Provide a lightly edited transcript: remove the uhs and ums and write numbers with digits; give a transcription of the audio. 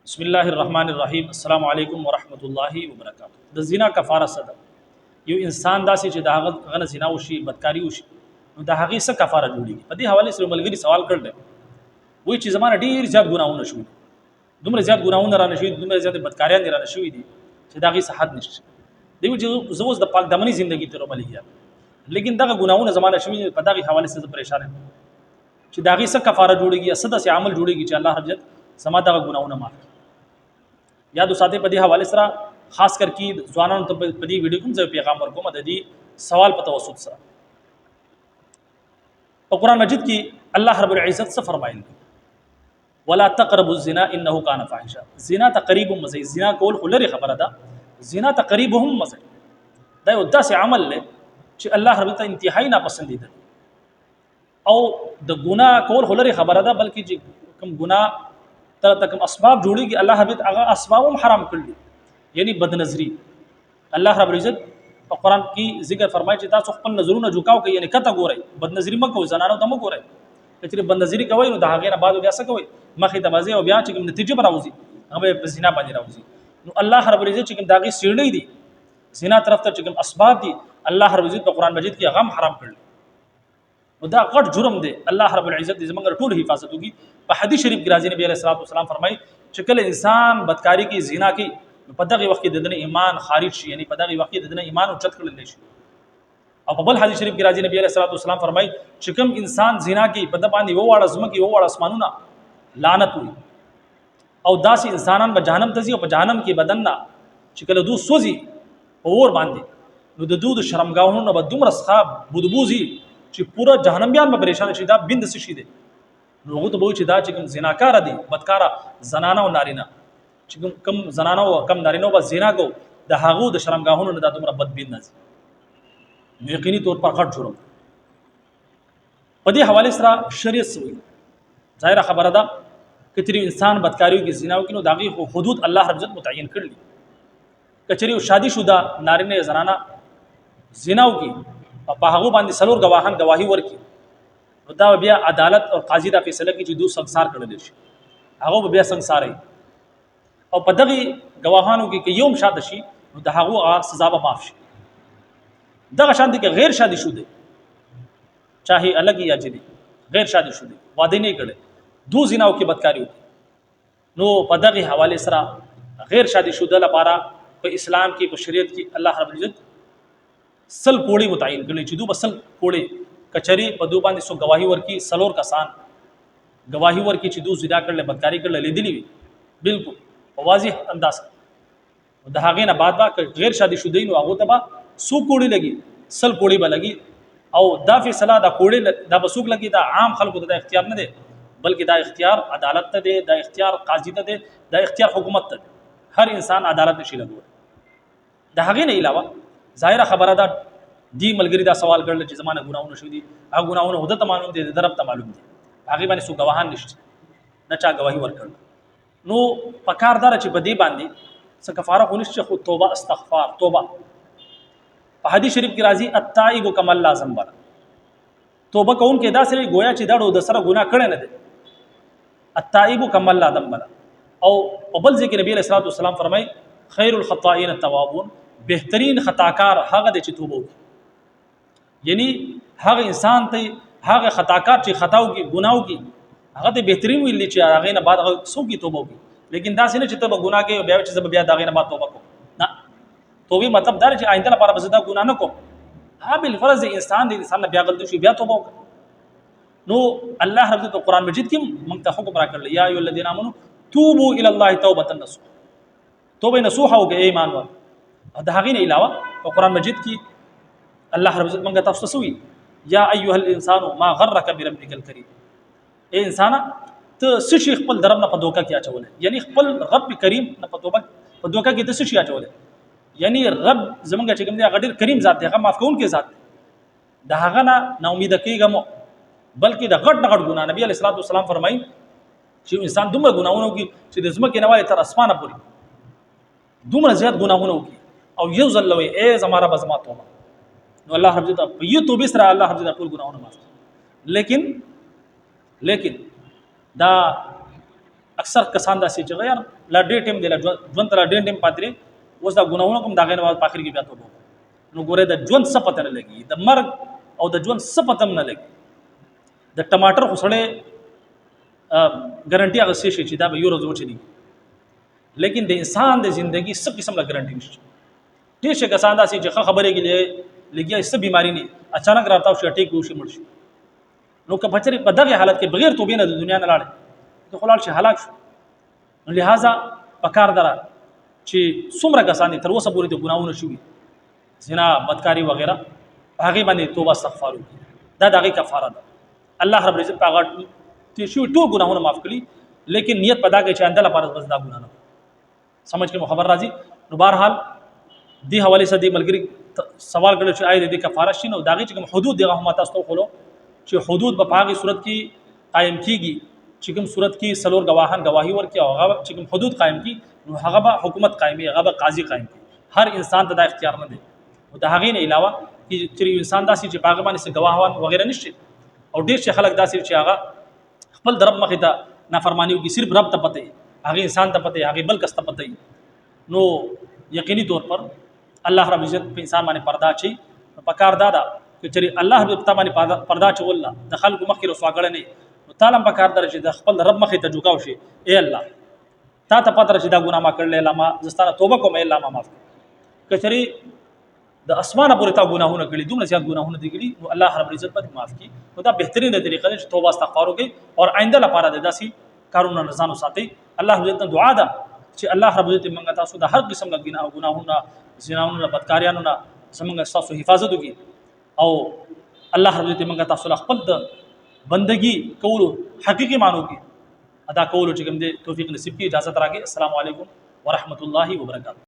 بسم الله الرحمن الرحیم. السلام علیکم ورحمت الله وبرکاته. د زنا کفاره څه ده؟ یو انسان داسې چې د هغه غنه زنا وشي، بدکاری وشي، نو د هغې څه کفاره جوړیږي؟ په دې حواله سره ملګری سوال کړل، وایي چې زمانه ډیر زیات ګناهونه شوي، دومره زیات ګناهونه رانه شوي، دومره زیات بدکاریان رانه شوي دي چې د هغې څه حد نشته. دی وایي چې زه اوس د پاک دمنې زندگی تېروم لګیا، لیکن دغه ګناهونه زمانه شوي، په دغه حواله سره زه پریشان یم چې د هغې څه کفاره جوړیږي، څه داسې عمل جوړیږي چې الله رب عزت زما دغه ګناهونه معاف کړي. یاد وساتئ، په دې حواله سره خاص کر کی ځوانانو ته په دې ویډیو کوم ځای پیغام ورکوم د دې سوال په توسط سره. په قرآن مجید کې الله رب العزت څه فرمایلی؟ ولا تقربوا الزنا انه كان فاحشه. زنا ته قریب هم مزه، زنا کول خو لري خبره ده، زنا ته قریب هم مزه. دا یو داسې عمل دی چې الله رب ته انتهایی ناپسندیده، او د ګناه کول خو لري خبره ده، بلکې چې کوم ګناه تر ته کوم اسباب جوړیږي، الله رب هغه اسباب هم حرام کړل، یعنی بدنظری. الله رب العزت په قرآن کې ذکر فرمایي چې تاسو خپل نظرونه جوکاو کوي، یعنی کته ګورئ، بدنظری مه کوئ، زنانو ته مه ګورئ. که چېرې بدنظری کوئ نو د هغې نه بعد بیا څه کوئ؟ مخې ته به ځئ او بیا چې کوم نتیجه به راوځي هغه به په زنا باندې راوځي. نو الله رب العزت چې کوم د هغې څېړۍ دي، زنا طرف ته چې کوم اسباب دي، الله رب العزت په قرآن مجید کې هغه هم حرام کړل. نو دا غټ جرم دی. الله رب العزت دې زمونږ ټول حفاظت وکړي. په حدیث شریف کې راځي، نبی علیہ الصلوۃ والسلام فرمایي چې کله انسان بدکاری کوي، زنا کوي، نو په دغه وخت کې د دنه ایمان خارج شي، یعنی په دغه وخت کې د دنه ایمان اوچت کړل شي. او په بل حدیث شریف کې راځي، نبی علیہ الصلوۃ والسلام فرمایي چې کوم انسان زنا کوي، په د باندې وواړه زمکه وواړه اسمانونه لعنت وي، او داسې انسانان به جهنم ته ځي، او په جهنم کې بدن نه چې کله دوی سوځي په اور باندې، نو د دوی د شرمګاهونو نه به دومره څخه بدبوزي چې پوره جهنميان به پریشان شي، دا بند څه شي دی. نو هغه ته به چې دا چې کوم زناکاره دي، بدکاره زنانه او نارینه، چې کوم زنانه او کوم نارینه به زنا کو، د هغو د شرمګاهونو نه دا دومره بد بند نه ځي. نو یقیني طور پر غټ جرم. په دې حواله سره شریعت څه وایي؟ ظاهره خبره ده، کچری انسان بدکاریو کې، زنا وکړي، نو د هغې حدود الله رب عزت متعین کړل. کچری شادي شوده نارینه زنانه زنا وکړي او په هغه باندې څلور گواهان گواهی ورکړي، نو دا بیا عدالت او قاضي دا فیصله کوي چې دوی سنگسار کړل شي، هغه به بیا سنگساري، او په دغه گواهانو کې که یو هم شاته شي نو د هغو هغه سزا به معاف شي. دغه شان دي کې غیر شادي شوده، چاہے الګ یا جدي، غیر شادي شوده، واده نه کړي، دو زناو کې بدکاری وکړي، نو په دغه حواله سره غیر شادي شوده لپاره په اسلام کې، په شریعت کې الله رب العزت 100 کوړي متعین کړي چې دوی به 100 کوړي کچري په دوی باندې سو گواهی ورکي، څلور کسان گواهی ورکي چې دوی زنا کړل، بدکاری کړل، لیدلی وي بالکل په واضح انداز. د هغې نه بعد به غیر شادي شوده نو هغه ته به څو کوړي لګي؟ 100 کوړي به لګي. او دا فیصله دا کوړي دا به څوک لګي؟ دا عام خلکو ته دا اختیار نه دی، بلکې دا اختیار عدالت ته دی، دا اختیار قاضي ته دی، دا اختیار حکومت ته دی. هر انسان عدالت نشي لګولی. د هغې نه علاوه ظاهره خبره ده، دی ملګری دا سوال کړل چې زمانه ګناهونه شوي دي، هغه ګناهونه خو ده ته معلوم دي، د رب ته معلوم دي، هغې باندې څوک ګواهان نشته، نه چا ګواهي ورکړل. نو پکار دار چې په دې باندې څه کفاره خو نشته، خو توبه استغفار توبه. په حدیث شریف کې راځي، التائب کما لا ذنب له. توبه کوونکی داسې وي ګویا چې دا د سره ګناه کړی نه دی. التائب کما لا ذنب له. او په بل ځای کې نبی علیہ الصلوۃ والسلام فرمایي، خیر الخطائین التوابون، بهترین خطاکار هغه دی چې توبه وکړي. یعنی هغه انسان ته، هغه خطاکار چې خطا وکړي، ګناه وکړي، هغه ته بهترین ویل چې هغه نه بعد هغه څوک توبه وکړي. لیکن دا څنګه چې ته به ګناه کوې بیا چې زه بیا د هغې نه بعد توبه کوم، نه، توبې مطلب دا چې آینده لپاره به زه دا ګناه نه کوم. ها بالفرض انسان دی، انسان نه بیا غلطي شي، بیا توبه وکړه. نو الله رب عزت قرآن مجید کې موږ ته حکم راکړل، یا ایها الذین آمنو توبوا الی الله توبه نصوح، توبه نصوح او ایمان ور. او د هغې نه علاوه په قرآن مجید کې الله رب عزت موږ تاسو ته سوي، یا ایها الانسان ما غرک بربک الکریم، اے انسان ته څه شي خپل درب نه په دوکه کې اچولې، یعنی خپل رب کریم نه په توبه په دوکه کې ته څه شي اچولې. یعنی رب زمونږ چې کوم دی هغه ډېر کریم ذات دی، هغه معاف کوونکی ذات دی، د هغه نه نا امیده کېږم، بلکې د غټ نه غټ ګناه نبی علیه الصلاة والسلام فرمایي چې انسان دومره ګناهونه وکړي چې د ځمکې نه والي تر اسمانه پورې دومره زیات ګناهونه وکړي او یو ځل وایي ای زما رب زما توبه، نو الله رب عزت په یو توبې سره الله رب عزت ټول ګناهونه معاف کړي. لیکن لیکن دا اکثر کسان داسې چې یار لا ډېر ټیم دی، لا ژوند ته لا ډېر ټیم پاتې دی، اوس دا ګناهونه کوم، د هغې نه بعد په اخر کې بیا توبه وکړم. نو ګوره د ژوند څه پته نه لګي، د مرګ او د ژوند څه پته هم نه لګي. د ټماټر خو سړی ګارانټي هغه څه شي چې دا به یو ورځ وچلېږي، لیکن د انسان د زندگی څه قسم له ګارانټي نشته. ډېر شي کسان داسې چې ښه خبرې کې لګیا څه بیماری نه، اچانک راتاو شي، اټیک وشي، مړ شي. نو که پچرې په دغه حالت کې بغیر توبې نه د دنیا نه لاړې ته خو لاړ شي، هلاک شو. نو لہذا پکار دره چې څومره کسان دي تر اوسه پورې د ګناهونه شوي، زنا، بدکاری وغیرہ، په هغې باندې توبه استغفار وکړي، دا د هغې کفاره ده. الله رب العزت په هغه تېر شوي ټول ګناهونه معاف کړي، لیکن نیت په دا کوي چې آینده لپاره بس دا ګناه نه. سمجھ کې مو خبر راځي؟ نو بهرحال دې حوالې سره دې ملګري سوال کړو چې آیا د دې کفاره شي؟ نو د هغې چې کوم حدود دی هغه هم تاسو ته وښولو چې حدود به په هغې صورت کې قایم کیږي چې کوم صورت کې څلور ګواهان ګواهي ورکړي، او هغه چې کوم حدود قایم کړي نو هغه به حکومت قایمي، هغه به قاضي قایم کړي. هر انسان ته دا اختیار نه دی. او د هغې نه علاوه چې یو انسان داسې چې په هغه باندې څه ګواهان وغیره نشته، او ډېر شي خلک داسې چې هغه خپل د رب مخې ته نافرماني وکړي، صرف رب ته پته وي، هغه انسان ته پته وي، هغه بل کس ته پته وي، نو یقیني طور پر الله رب عزت په انسان باندې پرده اچوي. نو پکار دا ده که چېرې الله رب ته باندې پرده اچول د خلکو مخکې رسوا کړی نه، نو تا هم پکار ده چې د خپل رب مخې ته جوکاو شي، ای الله تا ته پته چې دا ګناه ما کړل، الله ما زه ستا نه توبه کوم، الله ما معاف کړه. که چېرې د اسمانه پورې تا ګناهونه کړي، دومره زیات ګناهونه دي کړي، نو الله رب العزت به معاف کړي. نو دا بهترینه طریقه ده چې توبه استغفار وکړي او آینده لپاره د داسې کارونه نه ځان وساتي. الله رب العزت دعا ده چې الله رب العزت موږ تاسو د هر قسم له ګناهونه، زناونو نه، بدکاریانو نه زموږ تاسو حفاظت وکړي، او الله رب العزت موږ تاسو له خپل د بندگی کولو حقيقي معنو کې ادا کولو چې کوم دې توفیق نصیب کړي. اجازه راکړي. السلام علیکم ورحمت الله وبرکاته.